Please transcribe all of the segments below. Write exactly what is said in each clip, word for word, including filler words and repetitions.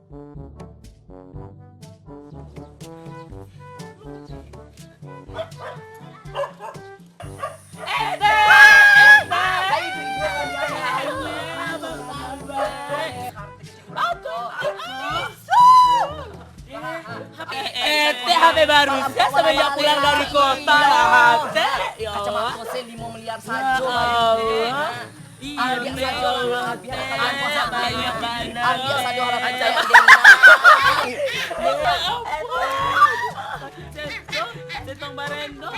Eh, teh H P baru, sia semenjak pulang dari kota lah, teh. Ya Allah. Kacamata sen limo miliar sajo. Ya Allah. Iya, ambiak sajo lah, ambiak, ambiak sajo lah, ambiak sajo lah. Ya ampun. Setong barendo.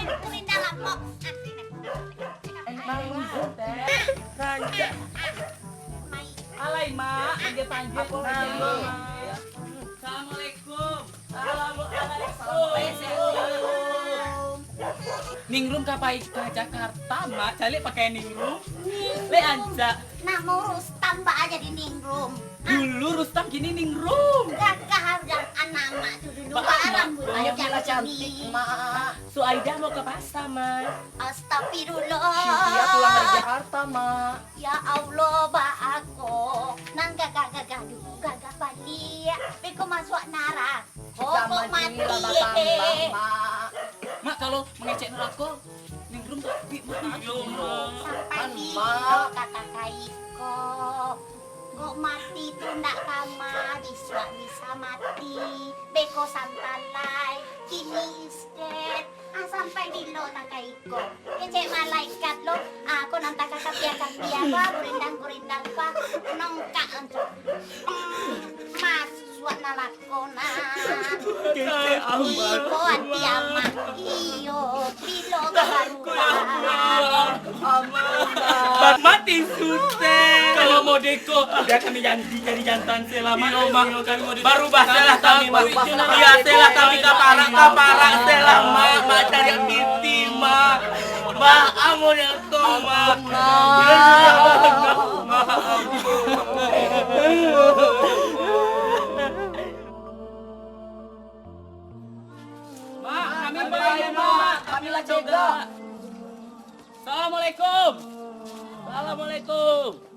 Alai, Mak, panggil-panggil. Assalamualaikum. Assalamualaikum. Ningrum ka pai ka Jakarta, Mak. Caliak pakai ningrum. Lek ancak. Namo Rustam baa jadi ningrum. Dulu Rustam, kini ningrum. Gagah harga anak Mak tu dulu. Baa, Mak? Ayo, cantik, Mak. Suaidah mau ke pasar, Mak. Astagfirullah. Dia pulang dari Jakarta, Mak. Ya Allah, baa ko. Nan gagah-gagah dulu, gagah baliak. Beko masuak narako, kok mati, eh. Mak, kalau mangecek narako, ningrum tapi, Mak. Sampai bilo kata kaiko. Kok mati tu ndak tama, bisa-bisa mati. Beko santalai, kini isdet. Ah, sampai bilo takaiko. Kecek malaikat lo. Ah, ko nan takakapia-kapia pa, gurindang-gurindang pa. Nongkak anco. Hmm, masuak nalako nah. Kecek amat. Iko ati amat. Iyo, bilo kabaruan. Mati sudah. Kalau modeko, biar kami janji jadi jantan. Selamat, iyo, Mak. Baru basalah kami, Mak. Iyo, salah kami ka parak, ka parak, salah, Mak. Mak cari piti, Mak. Mak, amun yang tu, Mak. Mak, kami bayar, Mak. Kami lah cegak. Assalamualaikum. Assalamualaikum.